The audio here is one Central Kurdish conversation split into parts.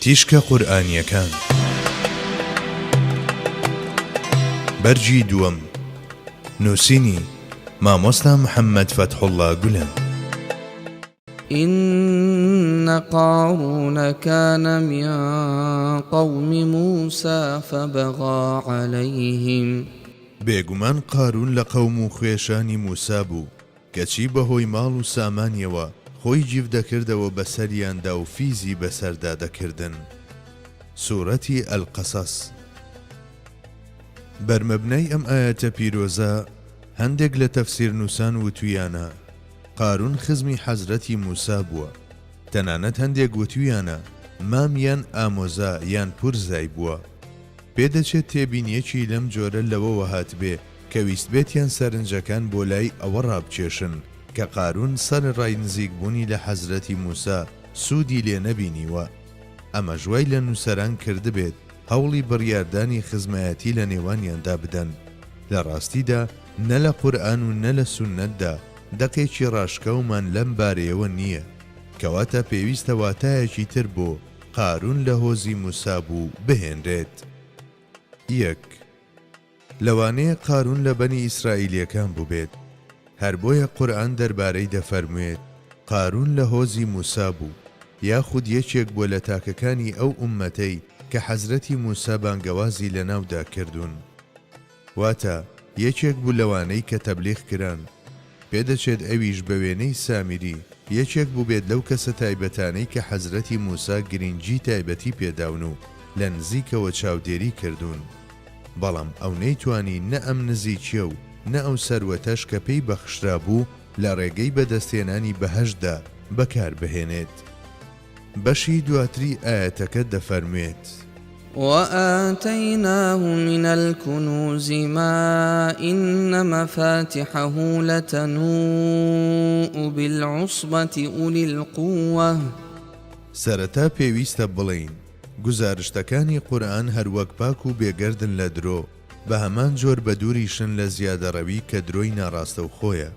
تیشکە قورئانیەکان بەرگی دووەم نووسینی مامۆستا محەممەد فەتحوڵڵا گولەن. إن قارون كان من قوم موسى فبغى عليهم. بێگومان قارون لە قەوم و خوێشانی موسا بوو، کەچی بەهۆی ماڵ و سامانیەوە خۆی جیف دەکردەوە بەسەریاندا و فیزی بەسەردا دەکردن. سورەتی القصص. بەرمەبنای ئەم ئایەتە پیرۆزە هەندێک لە تەفسیرنووسان وتویانە قارون خزمی حەزرەتی موسا بووە، تەنانەت هەندێک وتویانە مام یان ئامۆزا یان پورزای بووە. پێدەچێت تێبینییەکی لەم جۆرە لەوەوە هاتبێ کە ویستبێتیان سەرنجەکان بۆ لای ئەوە ڕابکێشن کە قارون سەرەڕای نزیکبوونی لە حەزرەتی موسا سوودی لێ نەبینیوە. ئەمەش وای لە نووسەران کردبێت هەوڵی بڕیاردانی خزمایەتی لە نێوانیاندا بدەن. لە ڕاستیدا نە لە قورئان و نە لە سوننەتدا دەقێکی ڕاشکاومان لەم بارەیەوە نییە. کەواتە پێویستە واتایەکی تر بۆ، قارون لە هۆزی موسا بوو، بهێنرێت. یەک. لەوانەیە قارون لە بەنی ئیسرائیلیەکان بووبێت، هەر بۆیە قورئان دەربارەی دەفەرموێت، قارون لە هۆزی موسا بوو، یاخود یەکێک بووە لە تاکەکانی ئەو ئوممەتەی کە حەزرەتی موسا بانگەوازی لەناودا کردوون. واتە، یەکێک بوو لەوانەی کە تەبلیغ کران. پێدەچێت ئەویش بە وێنەی سامیری یەکێک بووبێت لەو کەسە تایبەتانەی کە حەزرەتی موسا گرینگی تایبەتی پێداون و لە نزیکەوە چاودێری کردوون. بەڵام ئەو نەیتوانی نە ئەم نزیکیە و نە ئەو سەروەتەش کە پێی بەخشرابوو لە ڕێگەی بەدەستهێنانی بەهەشتدا بەکار بهێنێت. بەشی دواتری ئایەتەکە دەفەرموێت. وآتیناه من الکنوز ما ان مفاتحه لتنوء بالعصبة اولی القوة. سەرەتا پێویستە بڵێین، گوزارشتەکانی قورئان هەروەک پاک و بێگەردن لە درۆ، بە هەمان جۆر بەدووریشن لە زیادەڕەوی کە درۆی ناڕاستەوخۆیە.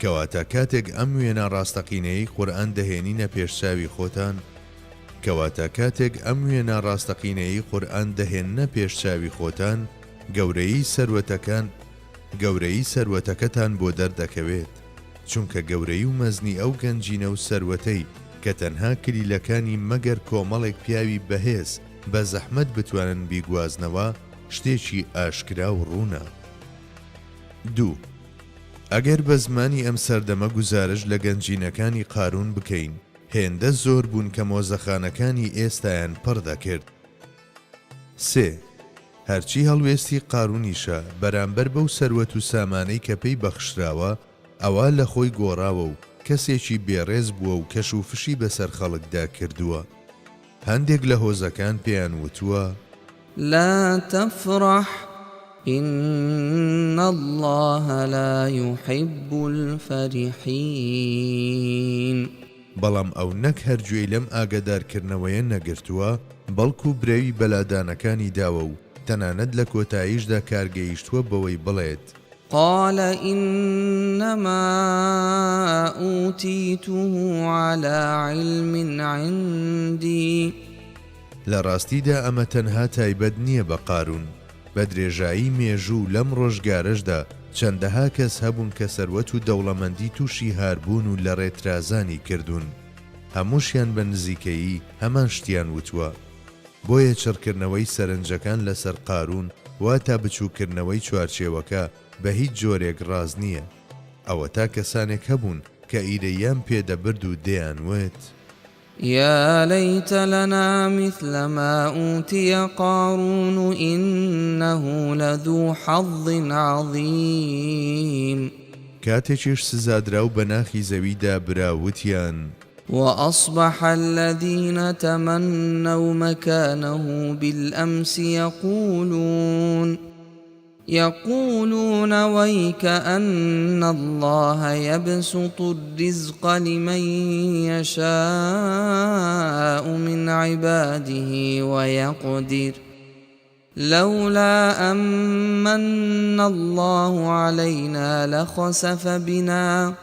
کەواتە کاتێک ئەم وێنا ڕاستەقینەیەی قورئان دەهێنینە پێشچاوی خۆتان، کەواتە کاتێک ئەم وێنا ڕاستەقینەیەی قورئان دەهێننە پێشچاوی خۆتان، گەورەیی سەروەتەکان، گەورەیی سەروەتەکەتان بۆ دەردەکەوێت، چونکە گەورەیی و مەزنی ئەو گەنجینە و سەروەتەی کە تەنها کلیلەکانی مەگەر کۆمەڵێک پیاوی بەهێز بە زەحمەت بتوانن بیگوازنەوە، شتێکی ئاشکرا و ڕوونە. دوو. ئەگەر بە زمانی ئەم سەردەمە گوزارشت لە گەنجینەکانی قارون بکەین، هێندە زۆر بوون کە مۆزەخانەکانی ئێستایان پڕ دەکرد. سێ. هەرچی هەڵوێستی قارونیشە بەرامبەر بەو سەروەت و سامانەی کە پێی بەخشراوە، ئەوا لە خۆی گۆڕاوە و کەسێکی بێڕێز بووە و کەش و فشی بەسەر خەڵکدا کردووە. هەندێک لە هۆزەکان پێیان وتووە. لا تفرح ان اللە لا یحب الفرحین. بەڵام ئەو نەک هەر گوێی لەم ئاگەدارکردنەوەیە نەگرتووە، بەڵکو برەوی بە لادانەکانی داوە و تەنانەت لە کۆتاییشدا کارگەیشتووە بەوەی بڵێت. قال انما اوتیته علی علم عندی. لە ڕاستیدا ئەمە تەنها تایبەت نییە بە قارون، بە درێژایی مێژوو و لەم ڕۆژگارەشدا چەندەها کەس هەبوون کە سەروەت و دەوڵەمەندی تووشی هاربوون و لەڕێ ترازانی کردوون، هەمووشیان بە نزیکەیی هەمان شتیان وتووە. بۆیە چڕکردنەوەی سەرنجەکان لەسەر قارون واتە بچووککردنەوەی چوارچێوەکە بە هیچ جۆرێک ڕاست نییە. ئەوەتا کەسانێک هەبوون کە ئیرەییان پێ دەبرد و دەیانوت. یا لیت لنا مثل ما اوتی قارون انه لذو حظ عظیم. کاتێکیش سزادرا و بە ناخی زەویدا برا وتیان. وأصبح الذین تمنوا مکانه بالأمس یقولون یقولون ویکأن اللە یبسط الرزق لمن یشاء من عباده ویقدر لولا أن من اللە علینا لخسف بنا.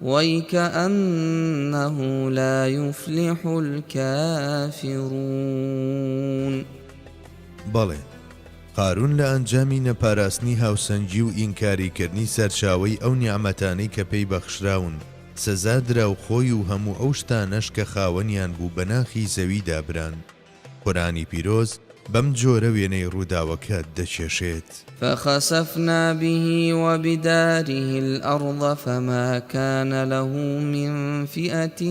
ویکأنه لا یفلح الکافرون. بەڵێ، قارون لە ئەنجامی نەپاراستنی هاوسەنگی و ئینکاریکردنی سەرچاوەی ئەو نیعمەتانەی کە پێی بەخشراون، سزا درا و خۆی و هەموو ئەو شتانەش کە خاوەنیان بوو بە ناخی زەویدا بران. قورئانی پیرۆز بەم جۆرە وێنەی ڕووداوەکە دەکێشێت. فخسفنا به وبداره الأرض فما كان له من فئة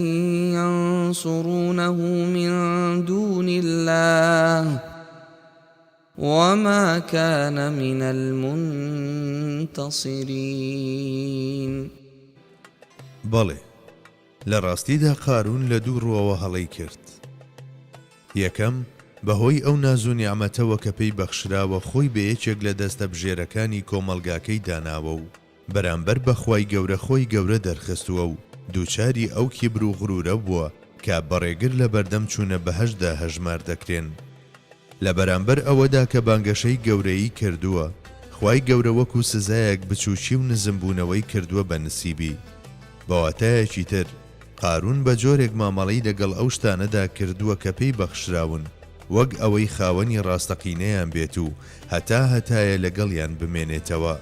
ينصرونه من دون الله وما كان من المنتصرین. بەڵێ، لە ڕاستیدا قارون لە دوو ڕووەوە هەڵەی کرد. یەکەم، بەهۆی ئەو ناز و نیعمەتەوە کە پێی بەخشراوە خۆی بە یەکێک لە دەستەبژێرەکانی کۆمەڵگاکەی داناوە و بەرامبەر بە خوای گەورە خۆی گەورە دەرخستووە و دووچاری ئەو کیبر و غرورە بووە کە بە ڕێگر لەبەردەم چوونە بەهەشتدا هەژمار دەکرێن. لە بەرامبەر ئەوەدا کە بانگەشەی گەورەیی کردووە، خوای گەورە وەکو سزایەک بچووکی و نزمبوونەوەی کردووە بە نسیبی. بە واتایەکی تر، قارون بە جۆرێک مامەڵەی لەگەڵ ئەو شتانەدا کردووە کە پێی بەخشراون، وەک ئەوەی خاوەنی ڕاستەقینەیان بێت و هەتا هەتایە لەگەڵیان بمێنێتەوە.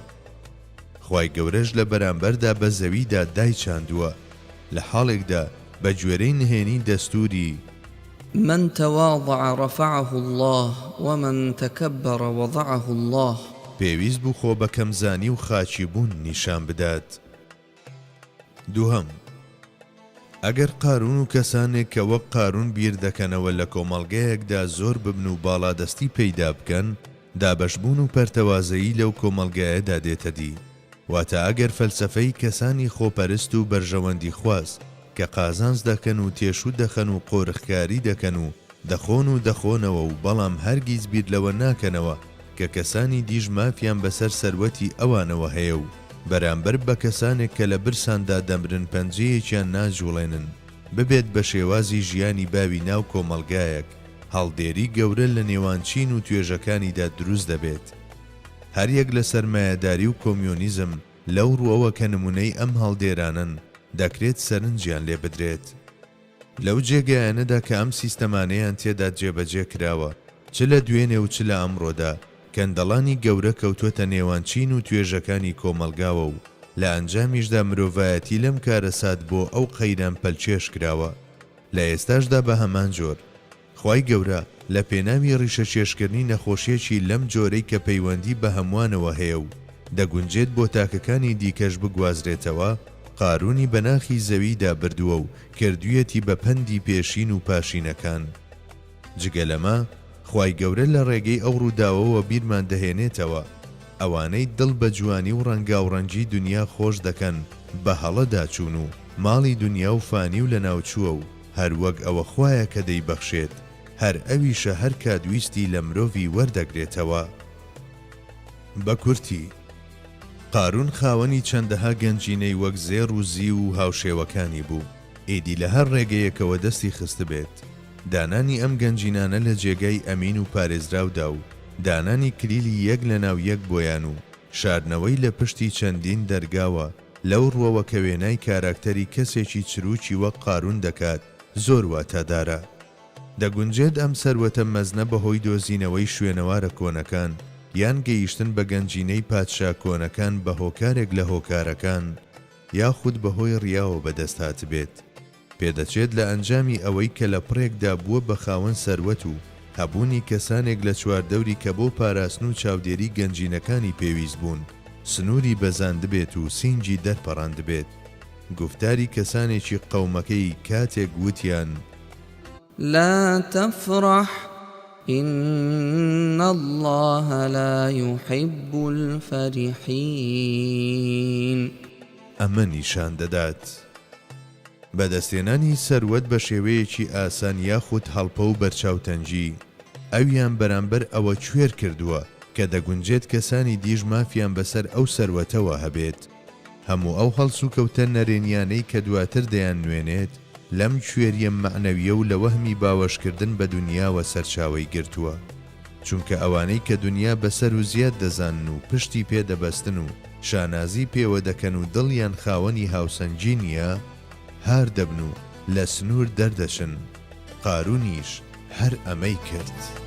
خوای گەورەش لە بەرامبەردا بە زەویدا دایچاندووە، لە حاڵێکدا بە گوێرەی نهێنی دەستووری. من تواضع رفعه اللە ومن تکبر وضعه اللە. پێویست بوو خۆ بە کەمزانی و خاکی بوون نیشان بدات. دووهەم، ئەگەر قارون و کەسانێک کە وەک قارون بیر دەکەنەوە لە کۆمەڵگەیەکدا زۆر ببن و باڵادەستی پەیدا بکەن، دابەشبوون و پەرتەوازەیی لەو کۆمەڵگایەدا دێتە دی. واتە ئەگەر فەلسەفەی کەسانی خۆپەرست و بەرژەوەندیخواز کە قازانج دەکەن و تێشوو دەخەن و قۆرخکاری دەکەن و دەخۆن و دەخۆنەوە و بەڵام هەرگیز بیر لەوە ناکەنەوە کە کەسانی دیش مافیان بەسەر سەروەتی ئەوانەوە هەیە و بەرامبەر بە کەسانێک کە لە برساندا دەمرن پەنجەیەکیان ناجوڵێنن ببێت بە شێوازی ژیانی باوی ناو کۆمەڵگایەک هەڵدێری گەورە لە نێوان چین و توێژەکانیدا دروست دەبێت. هەریەک لە سەرمایەداری و کۆمیۆنیزم لەو ڕووەوە کە نمونەی ئەم هەڵدێرانەن دەکرێت سەرنجیان لێ بدرێت. لەو جێگایانەدا کە ئەم سیستەمانەیان تێدا جێبەجێ کراوە، چ لە دوێنێ و چ لە ئەمڕۆدا، کەندەڵانی گەورە کەوتوەتە نێوان چین و توێژەکانی کۆمەڵگاوە و لە ئەنجامیشدا مرۆڤایەتی لەم کارەسات بۆ ئەو قەیران پەلکێش کراوە. لە ئێستاشدا بە هەمان جۆر. خوای گەورە لە پێناوی ڕیشەکێشکردنی نەخۆشیەکی لەم جۆرەی کە پەیوەندی بە هەمووانەوە هەیە و دەگونجێت بۆ تاکەکانی دیکەش بگوازرێتەوە، قارونی بە ناخی زەویدا بردووە و کردویەتی بە پەندی پێشین و پاشینەکان. جگە لەمە خوای گەورە لە ڕێگەی ئەو ڕووداوەوە بیرمان دەهێنێتەوە، ئەوانەی دڵ بە جوانی و ڕەنگاوڕەنگی دونیا خۆش دەکەن بە هەڵەدا چوون و ماڵی دونیا و فانی و لەناوچووە و هەر وەک ئەوە خوایە کە دەیبەخشێت، هەر ئەویشە هەر کات ویستی لە مرۆڤی وەردەگرێتەوە. بە کورتی، قارون خاوەنی چەندەها گەنجینەی وەک زێڕ و زیو و هاوشێوەکانی بوو، ئیدی لە هەر ڕێگەیەکەوە دەستی خستبێت، دانانی ئەم گەنجینانە لە جێگای ئەمین و پارێزراودا و دانانی کلیلی یەک لە ناو یەک بۆیان و شاردنەوەی لە پشتی چەندین دەرگاوە لەو ڕووەوە کە وێنای کاراکتەری کەسێکی چروکی وەک قارون دەکات زۆر واتادارە. دەگونجێت ئەم سەروەتە مەزنە بەهۆی دۆزینەوەی شوێنەوارە کۆنەکان یان گەیشتن بە گەنجینەی پادشا کۆنەکان بە هۆکارێک لە هۆکارەکان یاخود بەهۆی ڕیاوە بەدەست هاتبێت. پێدەچێت لە ئەنجامی ئەوەی کە لە پڕێکدا بووە بە خاوەن سەروەت و هەبوونی کەسانێک لە چواردەوری کە بۆ پاراستن و چاودێری گەنجینەکانی پێویست بوون، سنووری بەزاندبێت و سینگی دەرپەڕاندبێت. گوفتاری کەسانێکی قەومەکەی کاتێک وتیان. لا تفرح ان اللە لا یحب الفرحین. ئەمە نیشان دەدات. بەدەستهێنانی سەروەت بە شێوەیەکی ئاسان یاخود هەڵپە و بەرچاوتەنگی، ئەویان بەرامبەر ئەوە کوێر کردووە کە دەگونجێت کەسانی دیش مافیان بەسەر ئەو سەروەتەوە هەبێت. هەموو ئەو هەڵسوکەوتە نەرێنیانەی کە دواتر دەیاننوێنێت، لەم کوێرییە مەعنەوییە و لە وەهمی باوەشکردن بە دونیاوە سەرچاوەی گرتووە. چونکە ئەوانەی کە دونیا بە سەر و زیاد دەزانن و پشتی پێ دەبەستن و. شانازی پێوە دەکەن و دڵیان خاوەنی هاوسەنگی نییە، هار دەبن و لە سنوور دەردەچن، قارونیش هەر ئەمەی کرد.